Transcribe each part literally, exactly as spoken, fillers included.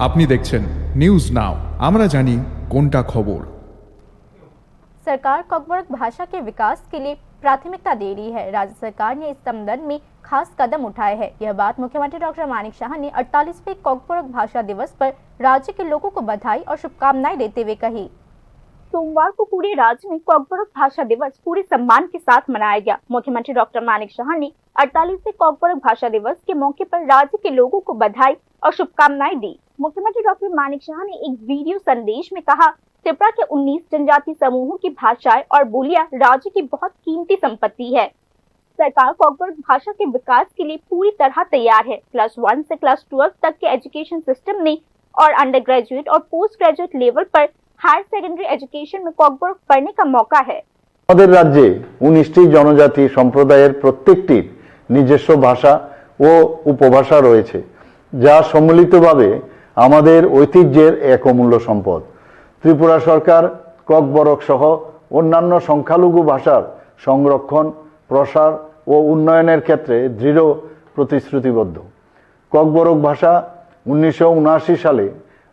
আপনি দেখছেন news now, আমরা জানি কোনটা খবর। सरकार कॉकबोरोक भाषा के विकास के लिए प्राथमिकता दे रही है। राज्य सरकार ने इस संबंध में खास कदम उठाए हैं। यह बात मुख्यमंत्री डॉक्टर मानिक साहा ने अड़तालीसवें कॉकबोरोक भाषा दिवस पर राज्य के लोगों को बधाई और शुभकामनाएं देते हुए कही। सोमवार को पूरे राज्य में कॉकबोरोक भाषा दिवस पूरे सम्मान के साथ मनाया गया। मुख्यमंत्री डॉक्टर मानिक साहा ने अड़तालीसवें कॉकबोरोक भाषा दिवस के मौके पर राज्य के लोगों को बधाई और शुभकामनाएं दी। मुख्यमंत्री डॉक्टर मानिक साहा ने एक वीडियो संदेश में कहा, त्रिपुरा के उन्नीस जनजाति समूहों की भाषाएं और बोलियां राज्य की बहुत कीमती संपत्ति है। सरकार कॉकबोरोक भाषा के विकास के लिए पूरी तरह तैयार है। क्लास वन से क्लास ट्वेल्व तक के एजुकेशन सिस्टम में और अंडर ग्रेजुएट और पोस्ट ग्रेजुएट लेवल पर हायर सेकेंडरी एजुकेशन में कॉकबोरोक पढ़ने का मौका है। আমাদের রাজ্যে উনিশটি জনজাতি সম্প্রদায়ের প্রত্যেকটির নিজস্ব ভাষা ও উপভাষা রয়েছে, যা সম্মিলিতভাবে আমাদের ঐতিহ্যের এক অমূল্য সম্পদ। ত্রিপুরা সরকার ককবরক সহ অন্যান্য সংখ্যালঘু ভাষার সংরক্ষণ, প্রসার ও উন্নয়নের ক্ষেত্রে দৃঢ় প্রতিশ্রুতিবদ্ধ। ককবরক ভাষা উনিশশো উনআশি সালে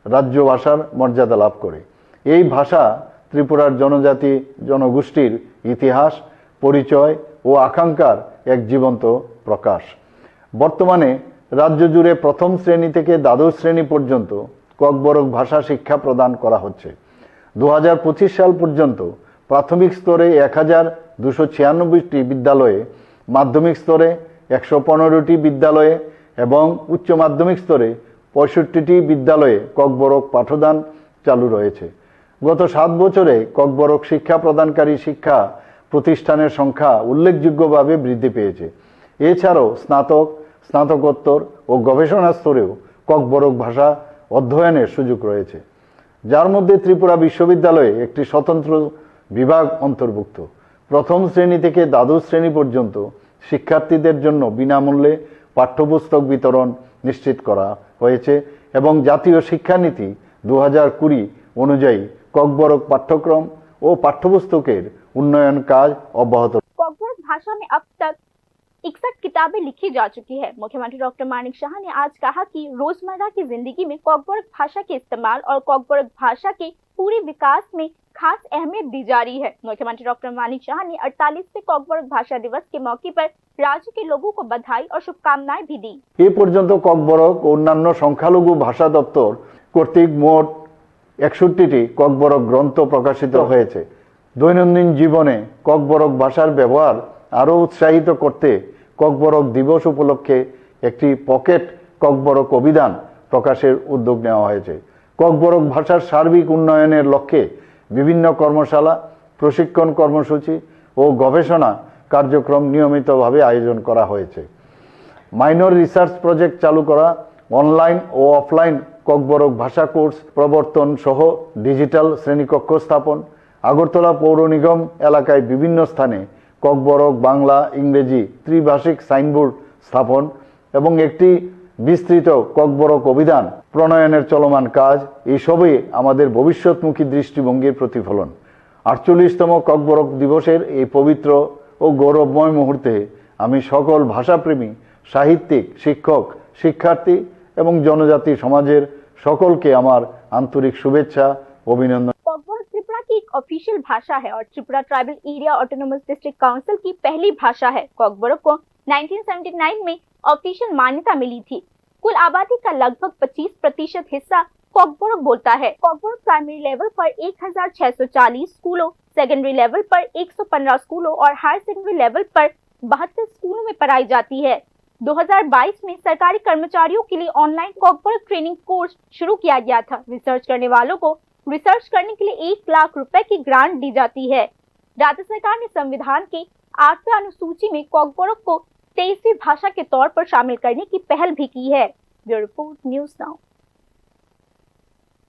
রাজ্য ভাষার মর্যাদা লাভ করে। এই ভাষা ত্রিপুরার জনজাতি জনগোষ্ঠীর ইতিহাস, পরিচয় ও আকাঙ্ক্ষার এক জীবন্ত প্রকাশ। বর্তমানে রাজ্য জুড়ে প্রথম শ্রেণী থেকে দ্বাদশ শ্রেণী পর্যন্ত ককবরক ভাষা শিক্ষা প্রদান করা হচ্ছে। দু হাজার পঁচিশ সাল পর্যন্ত প্রাথমিক স্তরে এক হাজার দুশো ছিয়ানব্বইটি বিদ্যালয়ে, মাধ্যমিক স্তরে একশো পনেরোটি বিদ্যালয়ে এবং উচ্চ মাধ্যমিক স্তরে পঁয়ষট্টিটি বিদ্যালয়ে ককবরক পাঠদান চালু রয়েছে। গত সাত বছরে ককবরক শিক্ষা প্রদানকারী শিক্ষা প্রতিষ্ঠানের সংখ্যা উল্লেখযোগ্যভাবে বৃদ্ধি পেয়েছে। এছাড়াও স্নাতক, স্নাতকোত্তর ও গবেষণা স্তরেও ককবরক ভাষা অধ্যয়নের সুযোগ রয়েছে, যার মধ্যে ত্রিপুরা বিশ্ববিদ্যালয়ে একটি স্বতন্ত্র বিভাগ অন্তর্ভুক্ত। প্রথম শ্রেণী থেকে দ্বাদশ শ্রেণী পর্যন্ত শিক্ষার্থীদের জন্য বিনামূল্যে পাঠ্যপুস্তক বিতরণ নিশ্চিত করা হয়েছে এবং জাতীয় শিক্ষানীতি দু হাজার কুড়ি অনুযায়ী ককবরক পাঠ্যক্রম ও পাঠ্যপুস্তকের উন্নয়ন কাজ অব্যাহত। कॉकबोरोक भाषा में अब तक इकसठ किताबें लिखी जा चुकी है। मुख्यमंत्री डॉक्टर मानिक साहा ने आज कहा कि रोजमर्रा की जिंदगी में कॉकबोरोक भाषा के इस्तेमाल और कॉकबोरोक भाषा के पूरे विकास में खास अहमियत दी जा रही है। मुख्यमंत्री डॉक्टर मानिक साहा ने अड़तालीसवें कॉकबोरोक भाषा दिवस के मौके पर राज्य के लोगों को बधाई और शुभकामनाएं भी दी। এ পর্যন্ত ককবরক ও অন্যান্য সংখ্যালঘু ভাষা দপ্তর কর্তৃক মোট একষট্টিটি ককবরক গ্রন্থ প্রকাশিত হয়েছে। দৈনন্দিন জীবনে ককবরক ভাষার ব্যবহার আরও উৎসাহিত করতে ককবরক দিবস উপলক্ষে একটি পকেট ককবরক অভিধান প্রকাশের উদ্যোগ নেওয়া হয়েছে। ককবরক ভাষার সার্বিক উন্নয়নের লক্ষ্যে বিভিন্ন কর্মশালা, প্রশিক্ষণ কর্মসূচি ও গবেষণা কার্যক্রম নিয়মিতভাবে আয়োজন করা হয়েছে। মাইনর রিসার্চ প্রজেক্ট চালু করা, অনলাইন ও অফলাইন ককবরক ভাষা কোর্স প্রবর্তন সহ ডিজিটাল শ্রেণীকক্ষ স্থাপন, আগরতলা পৌর নিগম এলাকায় বিভিন্ন স্থানে ককবরক, বাংলা, ইংরেজি ত্রিভাষিক সাইনবোর্ড স্থাপন এবং একটি বিস্তৃত ককবরক অভিধান প্রণয়নের চলমান কাজ, এই সবই আমাদের ভবিষ্যৎমুখী দৃষ্টিভঙ্গির প্রতিফলন। আটচল্লিশতম ককবরক দিবসের এই পবিত্র ও গৌরবময় মুহূর্তে আমি সকল ভাষাপ্রেমী, সাহিত্যিক, শিক্ষক, শিক্ষার্থী এবং জনজাতি সমাজের সকলকে আমার আন্তরিক শুভেচ্ছা, অভিনন্দন। कॉकबोरोक त्रिपुरा की एक ऑफिशियल भाषा है और Tripura tribal area autonomous district council की पहली भाषा है। कॉकबोरोक को नाइनटीन सेवेंटी नाइन में ऑफिशियल मान्यता मिली थी। कुल आबादी का लगभग पच्चीस प्रतिशत हिस्सा कॉकबोरोक बोलता है। कॉकबोरोक प्राइमरी लेवल पर एक हज़ार छह सौ चालीस स्कूलों, सेकेंडरी लेवल पर एक सौ पन्द्रह स्कूलों और हायर सेकेंडरी लेवल पर बहत्तर स्कूलों में पढ़ाई जाती है। दो हज़ार बाईस में सरकारी कर्मचारियों के लिए ऑनलाइन कॉकबोरोक ट्रेनिंग कोर्स शुरू किया गया था। रिसर्च करने वालों को रिसर्च करने के लिए एक लाख रुपए की ग्रांट दी जाती है। राज्य सरकार ने संविधान के आठवीं अनुसूची में कॉकबोरोक को तेईसवीं भाषा के तौर पर शामिल करने की पहल भी की है। Bureau report, news now.